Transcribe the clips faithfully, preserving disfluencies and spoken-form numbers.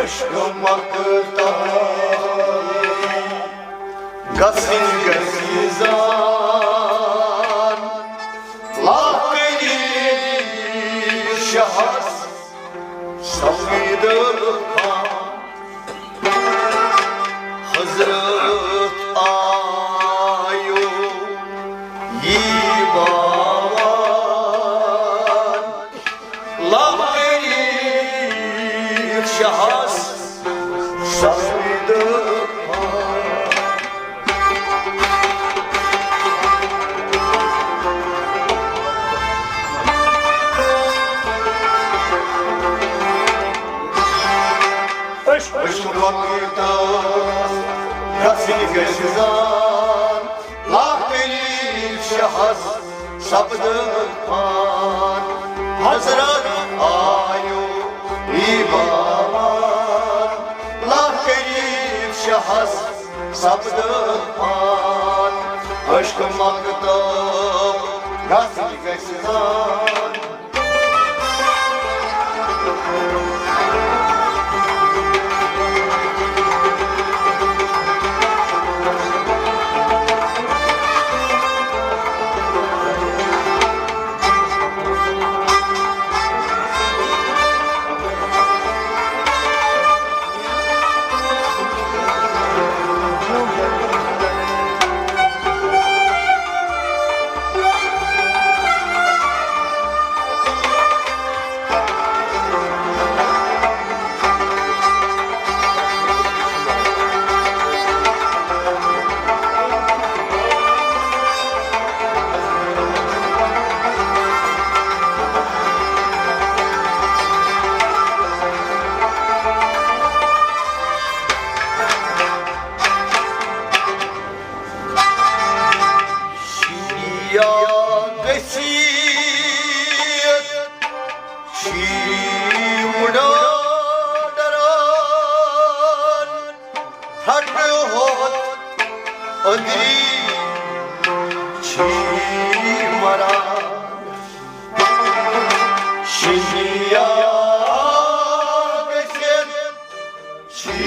مقتل گژھٕنۍ گژھِ زان، لقری شہس سفید خان۔ حضرت آیو یی باوان، لقری شہس سفید خان۔ عشق وقتس گژھِ گژھِ زان، لقری شہس سپدٕ پان۔ حضرت آیو امام، لقری شہس سپدٕ پان۔ عشق مکتب گژھِ گژھِ زان۔ شِیا گٔژھِتھ چھی مُڑان ڈران، ٹھٹہٕ ہوت أنٛدری چھی مران۔ شِیا گٔژھِتھ چھی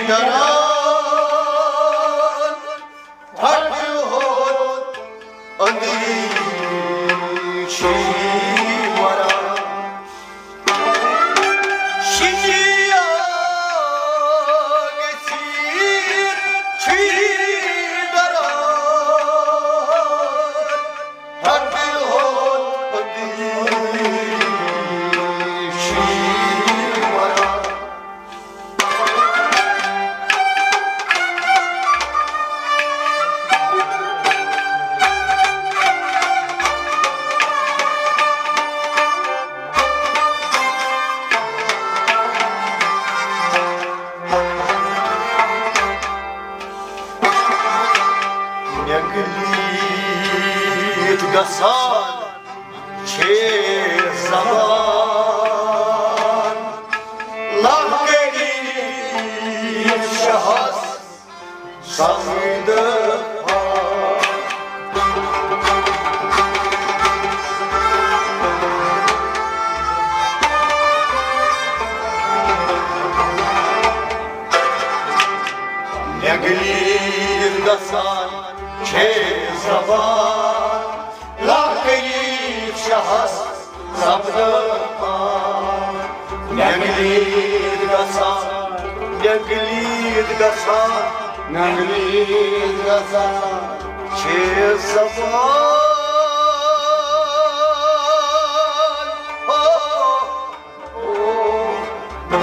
ڈران، ٹھٹہٕ ہوت أنٛدری چھی مران۔ شِیا گٔژھِتھ چھی ڈران، ٹھٹہٕ ہوت أنٛدری چھی مران۔ مےٚ گٔلِتھ گژھان چھے زبان، لقری شہس سفید خان۔ مےٚ گٔلِتھ گژھان چھے زبان، لقری شہس سپدٕ پان۔ مےٚ گٔلِتھ گژھان، مےٚ گٔلِتھ گژھان، مےٚ گٔلِتھ گژھان چھے زبان۔ او، او، او،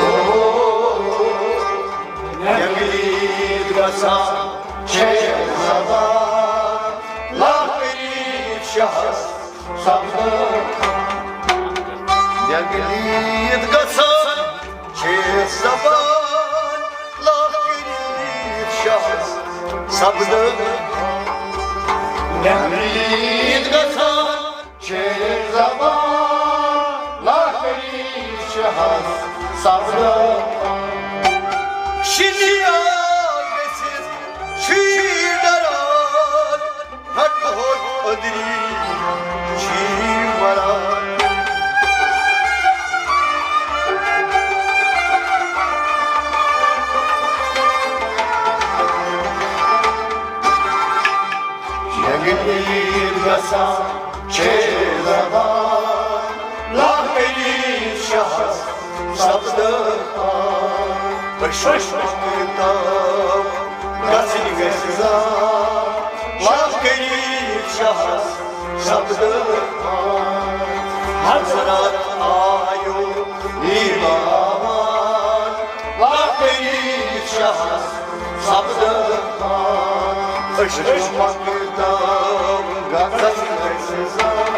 مےٚ گٔلِتھ گژھان چھے زبان۔ لقری شہس سپدٕ۔ مےٚ گٔلِتھ گژھان چھے زبان، لقری شہس سپدٕ۔ مےٚ گٔلِتھ گژھان چھے زبان، لقری شہس سپدٕ۔ شِنیا گٔژھِتھ چھی ڈران، ٹھٹہٕ ہوت أنٛدری چھی مران۔ گژھان چھے زبان، لاکری شاہس سپدان۔ أشۍ مقتاب گژھٕنۍ گژھِ زان، لاکری شاہس سپدان۔ حضرت آیو دیوان، لاکری شاہس سپدان۔ أشۍ مقتاب گژھٕنۍ گژھِ زان۔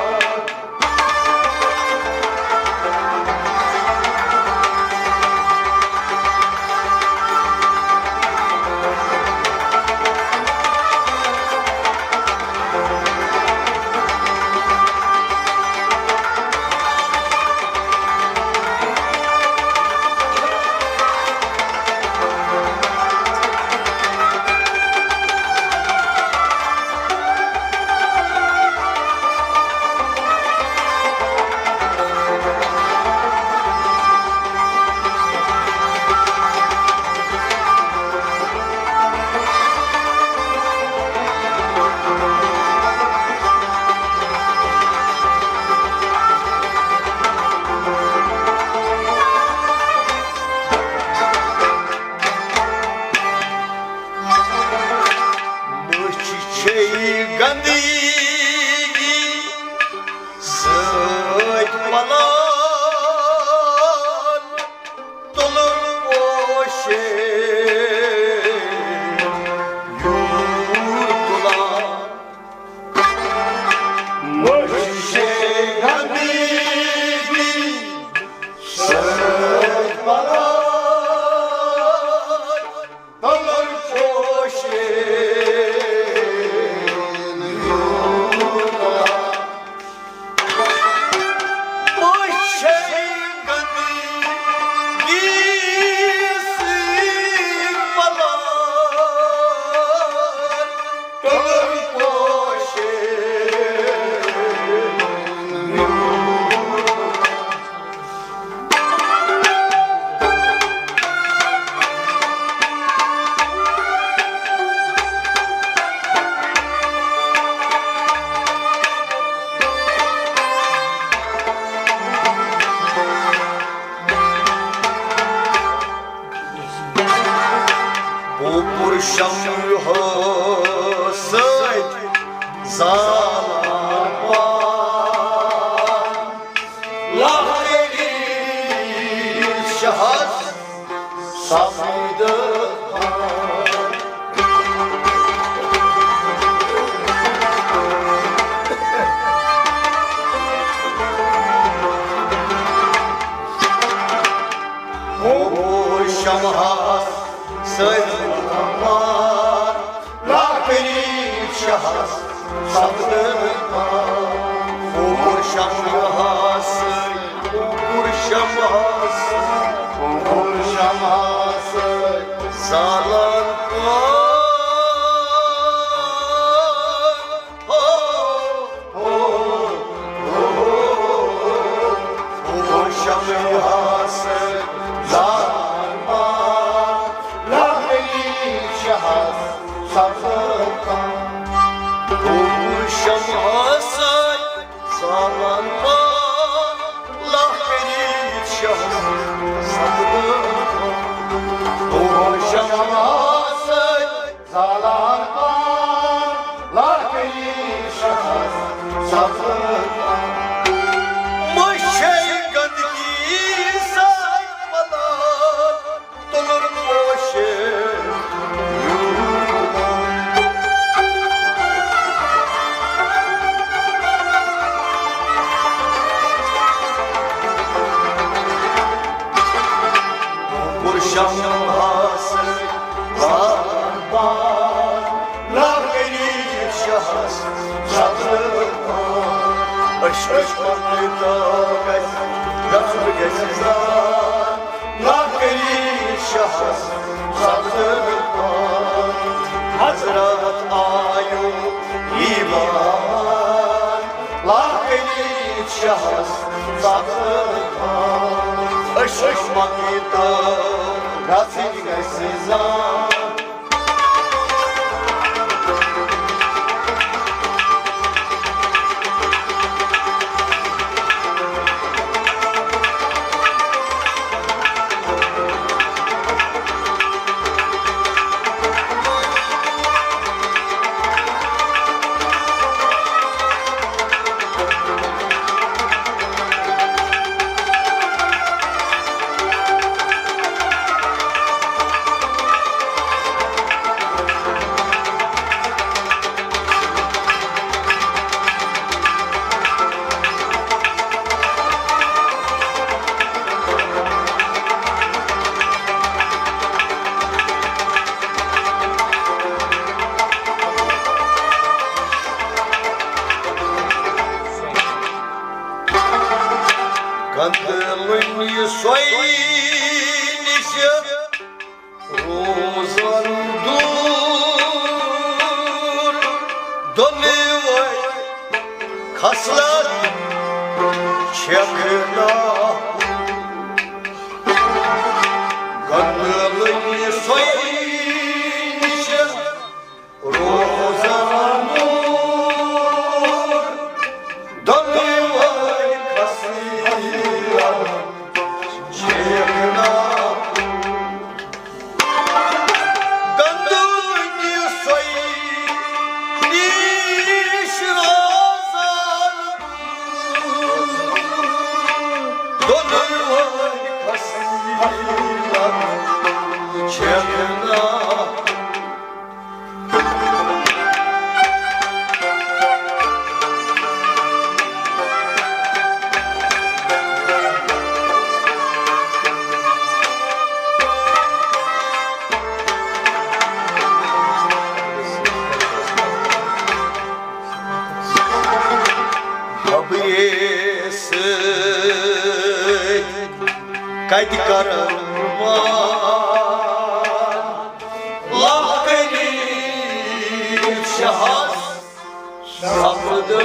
مٔچھ چھے گندگی سۭتۍ پلان، تُلُن پوشے یوٗر تُلان۔ مٔچھ چھے گندگی سۭتۍ پلان، تُلُن پوشے یوٗر تُلان۔ اوپُر شمعہ سۭتۍ زالان پان، لہرِ شاہس سفید پان۔ اوپُر شمعس سۭتۍ زالان پان، لہرِ شاہس سفید پان۔ اوپُر شمعس سۭتۍ، اوپُر شمعس سۭتۍ، اوپُر شمعس سۭتۍ زالان پان۔ ہو، ہو، ہو، ہو، ہو، شمعس زالان پان، لہرِ شاہس سفید پان۔ ہو، شمعس زالان پان، لہرِ شاہس سفید پان۔ ہو، شمعس زالان پان، لہرِ شاہس سفید پان۔ مٔچھ چھے گندگی سۭتۍ پلان، تُلُن پوشے یوٗر تُلان۔ اوپُر شمعس سۭتۍ زالان پان، لہرِ شاہس سفید پان۔ أشۍ مقتاب گژھِ زان، لہرِ شاہس سفید پان۔ حضرت آیو دیوان، لہرِ شاہس سفید پان۔ أشۍ مقتاب گژھٕنۍ گژھِ زان۔ چھکھ نا گندلنی سوی نِش روزان نور، دۄنوَے کھسیٖلن چھکھ نا گندلنی سوی نِش روزان، دۄنوَے کھسیٖلن چھکھ نا۔ خبرے سۭتۍ کتہِ کرن مان، لخکری شہس سپدٕ۔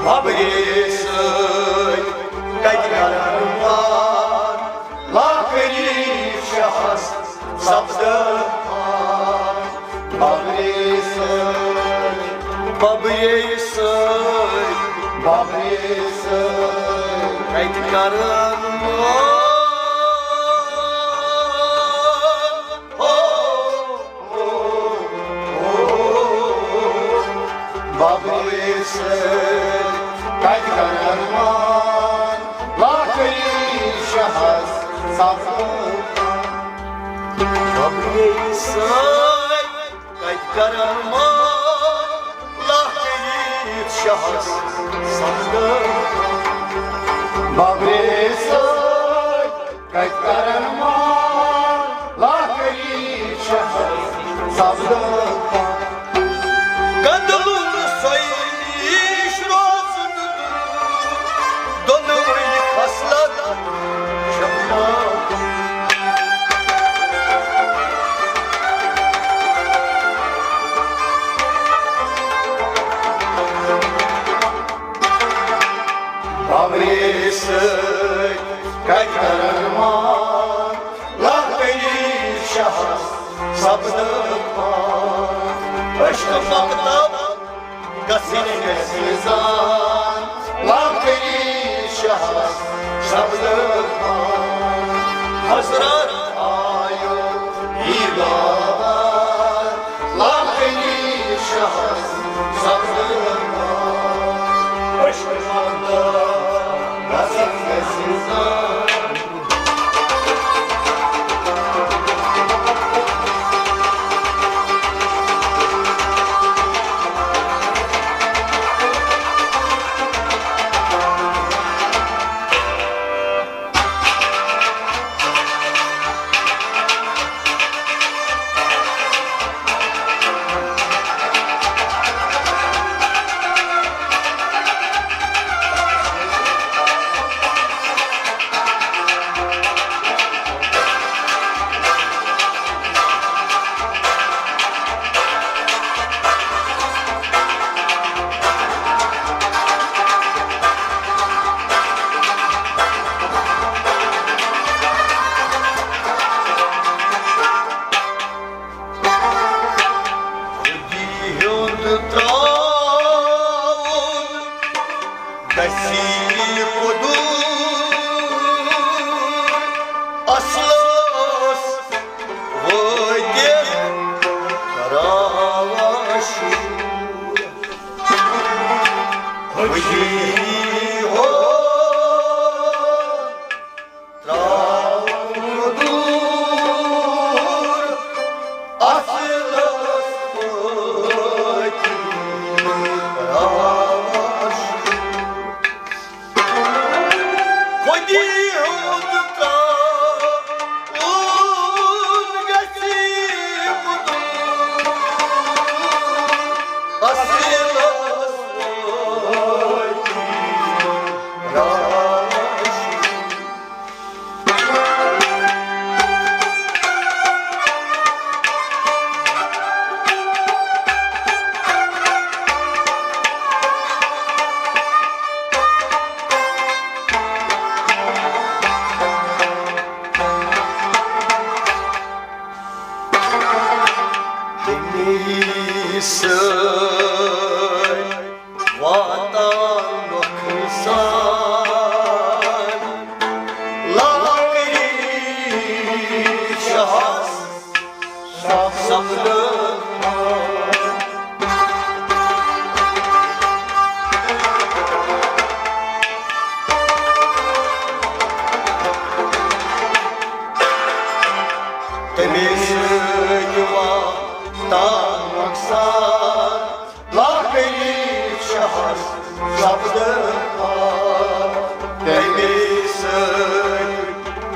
خبرے سۭتۍ کتہِ کرن مان، لخکری شہس سپدٕ۔ ببرِ سۭتۍ، ببرِ سۭتۍ، ببرِ سۭتۍ کتہِ کرن مان۔ ہو، ہو، ہو، ببرِ سۭتۍ کتہِ کرن مان، لخکری شہس سپدٕ۔ ببرِ سۭتۍ کتہِ کرن مان، لخکری شہس سپدٕ۔ ببرِ سۭتۍ کتہِ کرن مان، لخکری شہس سپدٕ۔ گندلُن سوے نِش روزُن، دۄنوَے خصلت چھکھ نا۔ ببرِ سۭتۍ کتہِ کرن مان، لخکری شہس سپدٕ پان۔ عشق مکتب گژھِ نہٕ گژھِ زان، لخکری شہس سپدٕ پان۔ حضرت آیو یی بابا، لخکری شہس سپدٕ پان۔ عشق مکتب گژھِ نہٕ گژھِ زان۔ خودی ہُنٛد ترٛاوُن دٔسی قدوٗر، اصلس وٲتِتھ کراوان شوٗر۔ خودی ہُنٛد ترٛاوُن دوٗر، اصلس پٲٹھۍ راوان۔ خودی ہُنٛد ترٛاوُن گژھِ دوٗر، اصلس پٲٹھۍ تٔمی سۭتۍ واتان نۄقصان۔ لۄکٹہِ شاہس سپدٕ تٔمی سۭتۍ واتان نۄقصان۔ لۄکٹہِ شاہس سپدٕ پار۔ تٔمی سۭتۍ،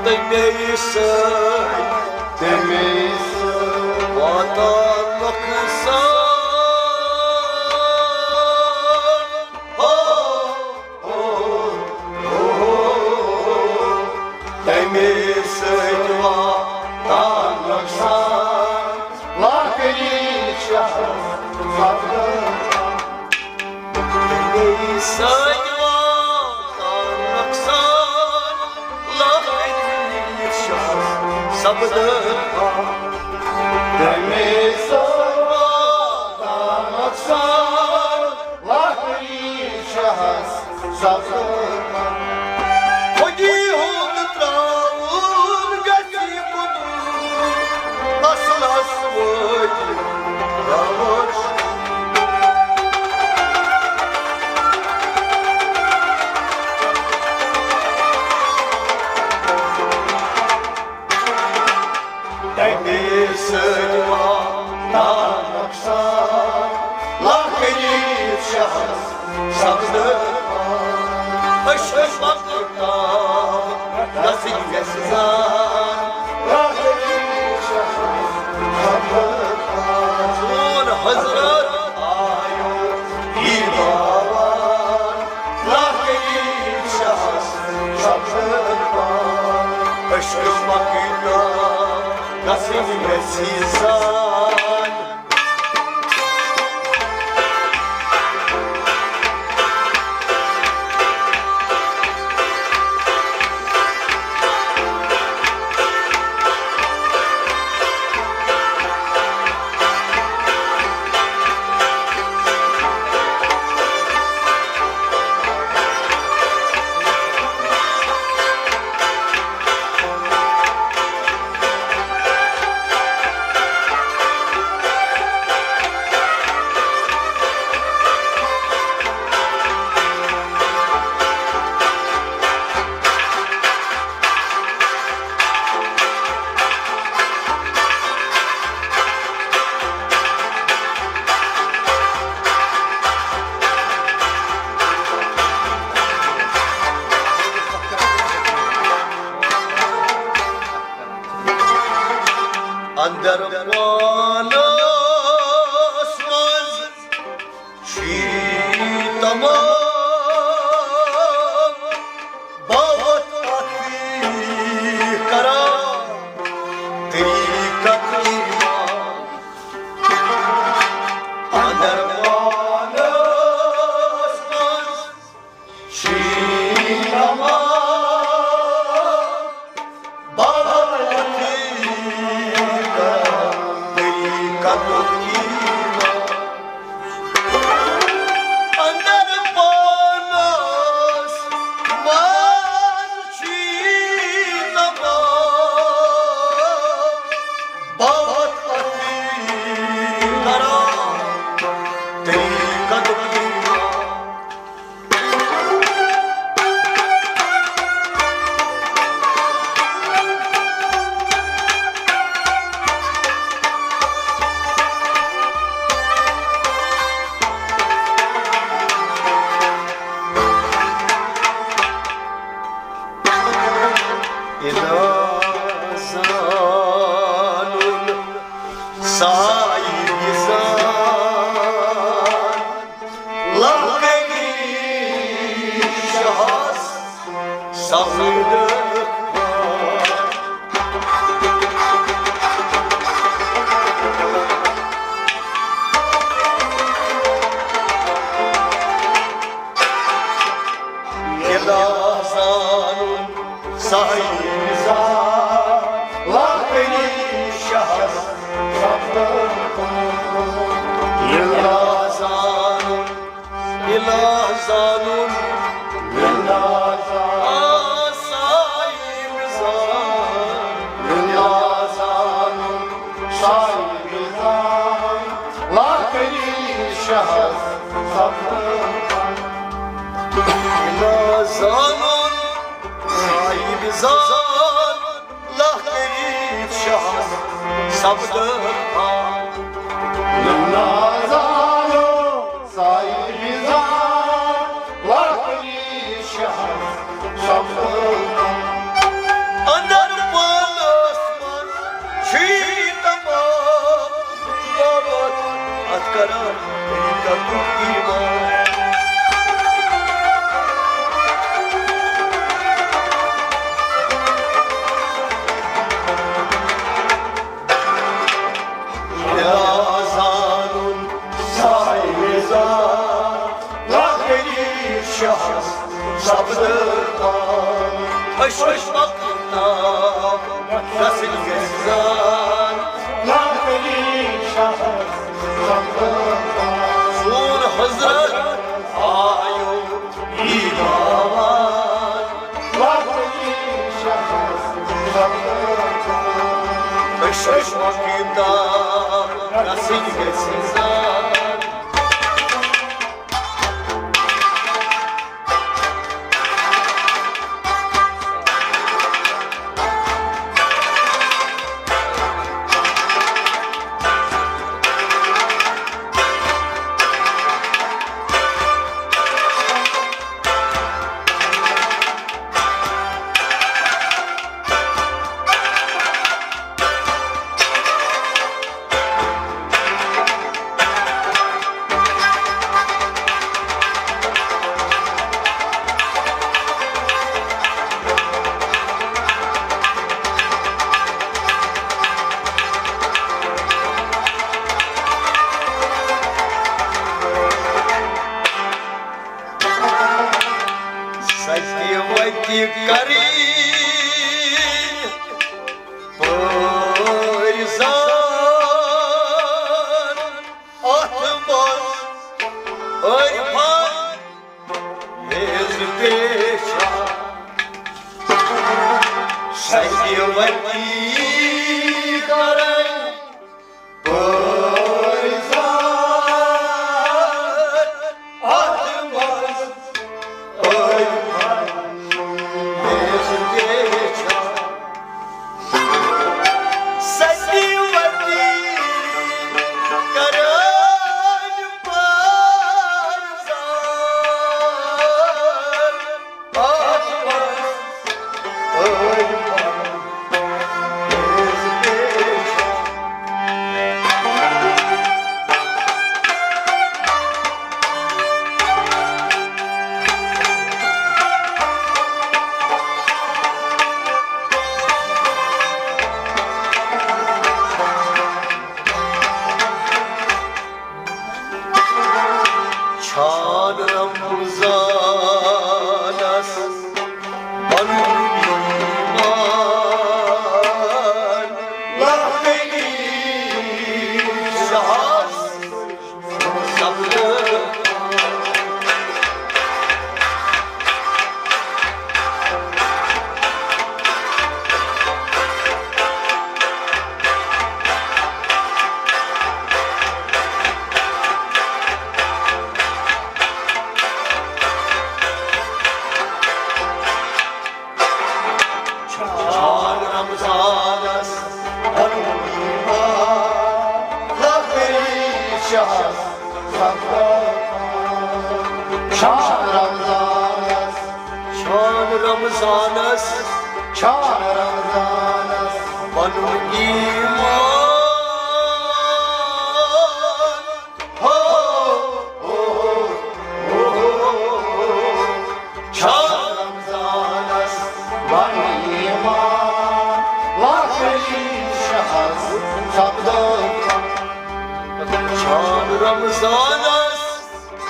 تٔمی سۭتۍ، تٔمی سۭتۍ واتان نۄقصان۔ ہو، ہو، ہو، ہو۔ تٔمی سۭتۍ واتان نۄقصان۔ لۄکٹہِ شاہس سپدٕ۔ تٔمی سۭتۍ واتان نۄقصان۔ لۄکٹہِ شاہس سپدٕ۔ تٔمی سۭتۍ واتان نۄقصان۔ لۄکٹہِ شاہس سپدٕ۔ خۄدی ہُنٛد ترٛاوُن گژھِ قدوٗر، اصلس وٲتۍ راوُن۔ تٔمی سۭتۍ واتان نۄقصان۔ لۄکٹہِ شاہس سپدٕ پار۔ عشق مقتاب گژھِ یژھِ زان۔ لۄکٹہِ شاہس سپدٕ پار۔ سون حضرت آیو یی باوان۔ لۄکٹہِ شاہس سپدٕ پار۔ عشق مقتاب گژھِ یژھِ زان۔ اندر پانس منٛز چھی تمام باوت اتی کران طریقت ایمان۔ اندر پانس منٛز چھی تمام باوت اتی کران طریقت ایمان۔ اندر پانس منٛز چھی تمام باوت اتی کران طریقت ایمان۔ اِلہٕ زانُن سایہِ زان۔ لۄکٹہِ شاہس سپدٕ اِلہٕ زانُن سایہِ زان۔ لۄکٹہِ شاہس سپدٕ زانُن، آ، صاحب زانُن، آ، زانُن، صاحب زانُن، لاکری شہس سبزان۔ زانُن، صاحب زانُن، لاکری شہس سبزان۔ نازانو صاحب زان، لاکری شہس سبزان۔ اندر پانس منٛز چھُے تمام بابت اتھ کران حقیقتُک ایمان۔ زانُن صاحب زان، لاکری شہس سبزان۔ أسۍ چھِ مقام رسٕنۍ گژھِ زان، لاکری شہس سبزان۔ سون حضرت آیو دیوان، لاکری شہس سبزان۔ أسۍ چھِ مقام رسٕنۍ گژھِ زان۔ ستی وتی کری پٲرۍ زان، اتھ منٛز عرفان میز پیشہ۔ سجدِ وتی کرن پٲرۍ زان، اتھ منٛز عرفان میز پیشہ۔ سجدِ وتی کرن پٲرۍ زان، اتھ منٛز عرفان میز پیشہ۔ چھان رمضانس پنُن ایمان، لہنگی شہس سبزان۔ چھان رمضانس پنُن ایمان، لہنگی شہس سبزان۔ چھان رمضانس، چھان رمضانس، چھان رمضانس پنُن ایمان۔ ہو، ہو، ہو، ہو۔ چھان رمضانس پنُن ایمان، لاکری شہس سبزان۔ چھان رمضانس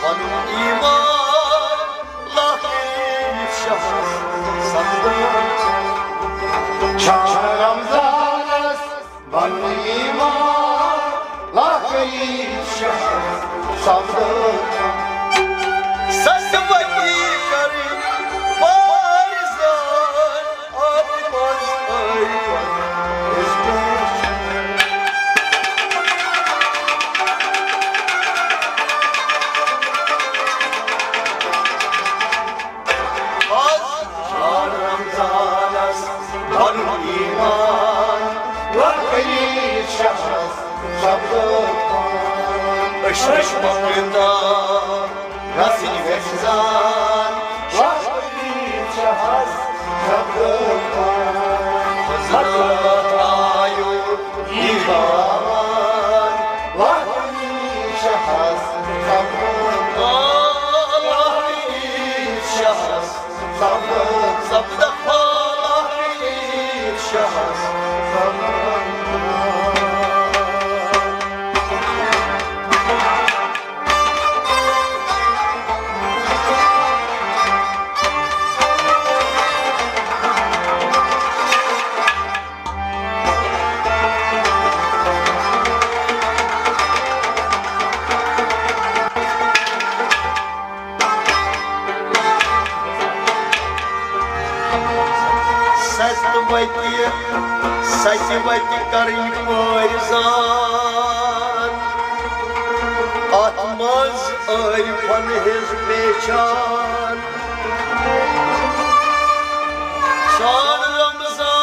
پنُن ایمان، لاکری شہس سبزان۔ چھان رمضانس پنُن ایمان، لاکری شہس سبزان۔ أشرف مقدار، رسنۍ گژھِ زان، وحدی چھِ حظ سبدان۔ حضرت آیو دیوان، وحدی چھِ حظ سبدان۔ وحدی چھِ حظ سبدان۔ سبدان۔ وحدی چھِ حظ سبدان۔ ستہِ وتہِ، ستہِ وتہِ کرٕنۍ پٲرۍ زان۔ اتھ منٛز عٲرفن ہٕنٛز پہچان۔ شہر رمضانس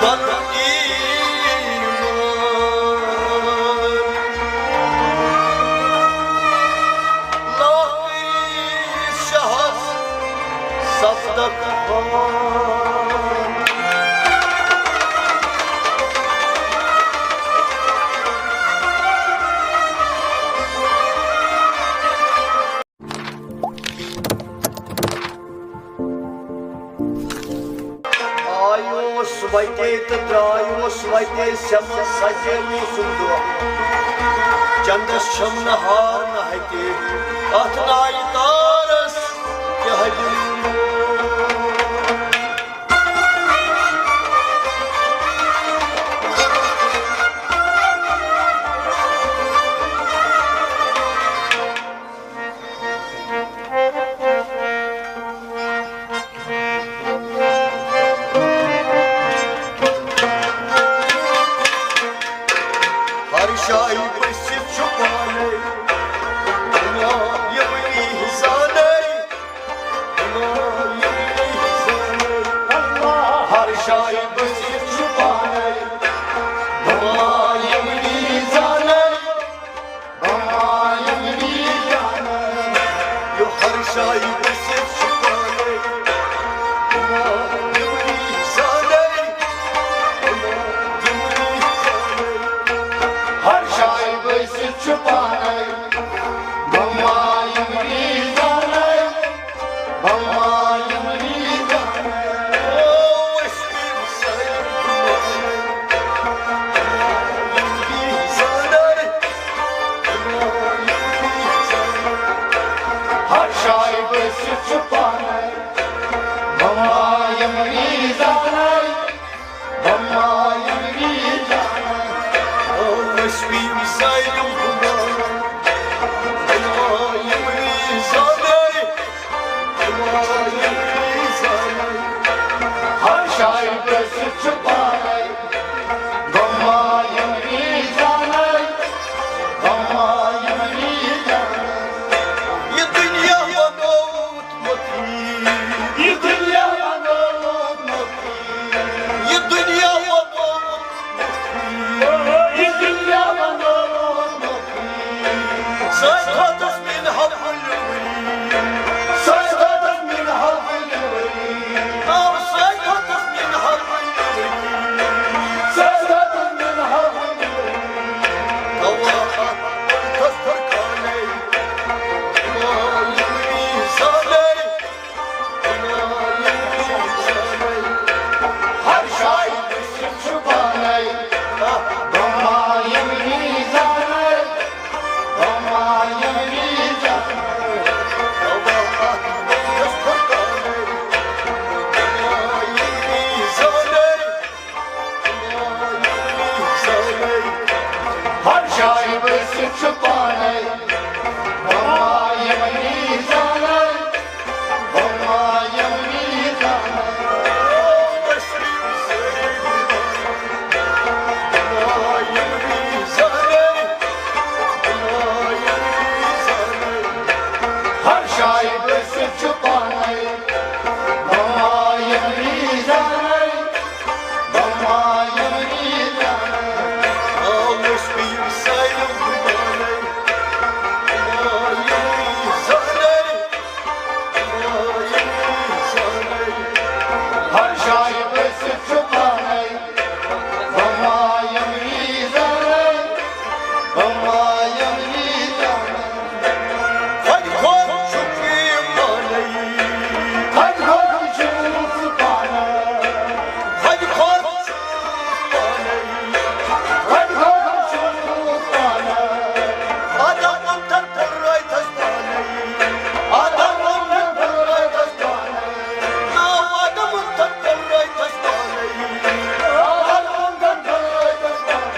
بنُن ایمان۔ لاہور شہر سبدک خان۔ آیوس وتے تہٕ درٛایوس وتے، سٮ۪من سجے اوسُم دۄہ۔ چندس چھم نہٕ ہار نہٕ ہتے، اتھ نایہِ تارس کیٛاہ دِمہٕ؟ ہر جایہِ بٔسِتھ چھُ پانے، ہما یِمنٕے زانے، ہما یِمنٕے زانے۔ ہر جایہِ بٔسِتھ چھُ پانے، ہما یِمنٕے زانے۔ ہما یِمنٕے زانے۔ یہِ ہر جایہِ بٔسِتھ چھُ پانے۔ ہما یِمنٕے زانے۔ ہما یِمنٕے زانے۔ ہر جایہِ بٔسِتھ چھُ پانے۔ ہما یِمنٕے زانے۔ ہما یِمنٕے زانے۔ او، أسۍ پیٚیہِ سٲری گُمہٕ۔ ہر جایہِ بٔسِتھ چھُ پانے۔ ہما یِمنٕے زانے۔ ہما یِمنٕے زانے۔ او، أسۍ پیٚیہِ سٲری گُمہٕ۔ ہما یِمنٕے زانے۔ ہر جایہِ بٔسِتھ چھُ پانے۔ ہما یِمنٕے زانے۔ ہما یِمنٕے زانے۔ یہِ دُنیا بنووُتھ مایم ریزانے۔ آوس پیر سایل گمانے۔ مایم ریزانے۔ مایم ریزانے۔ ہر جایہِ گژھِ چھُپانے۔ بہٕ مایم ریزانے۔ بہٕ مایم ریزانے۔ خۄد خۄد چھُکھ یہِ پانے۔ خۄد خۄد چھُکھ پانے۔ خۄد خۄد چھُکھ پانے۔ خۄد خۄد چھُکھ پانے۔ آدم اندر پھُلرٲوتھس پانے۔ آدم اندر پھُلرٲوتھس پانے۔ ناو آدم اندر پھُلرٲوتھس پانے۔ آدم اندر پھُلرٲوتھس پانے۔